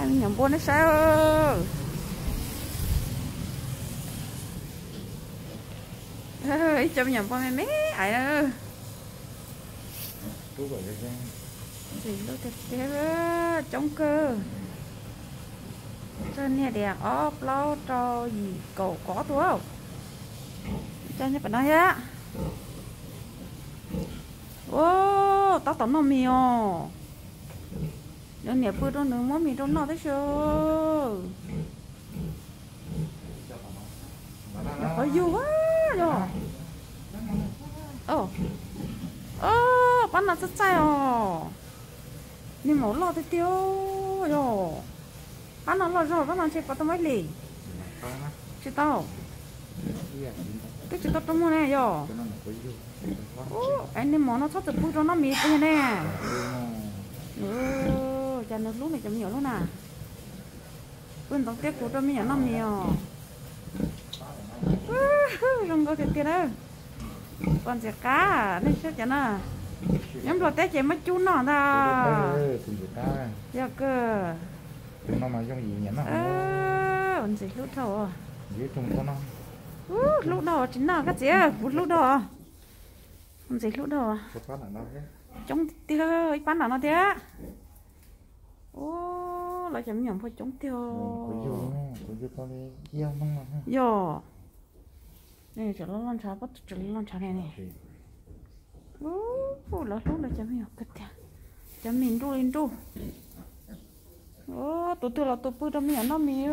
Me nyuam npua nej saib, ib co me nyuam npua me me aiv na. Ntxim hlub tiag tiag, coob kawg. Txog niag tias ob plaub rau yim kaum qov tus, coj nyob pem no thiab. Ua, tab tom noj mis os. Nws niam pw rau nws muab mis rau noj tib si. Qhov yug yog, pab no txaij txaij os. Niag maum loj tiag tiag yog. Pab no loj zog, pab no ntshe pov tau muaj ib hlis. Tsis tau. Twb tsis tau rau muag ne yog. Es niag maum no txhob txwm pw rau noj mis tiag ne. Cas nws hlub nws cov me nyuam hlub na. Pw ntxoov tiab kuv rau me nyuam noj mis os. Zoo nkauj tiag tiag na. Pom ntxim qab nej saib cov no. Nyob Nplog teb ces muab cub noj ntag. Yog kawg. Ntxim hlub dhau. Hlub dhau tsis noj koj txiv, kuv hlub dhau. Ntxim hlub dhau. Coob tiag, ib pab nram no thiab. Ua, lawv cov me nyuam npua coob tiag. Yog, tseem loj loj ntshav, pob tw tseem loj ntshav li ne. Ua, lawv hlub lawv cov me nyuam kawg tiag. Cov mis nruj li nruj. Ua, tus twg los tus pw rau me nyuam noj mis.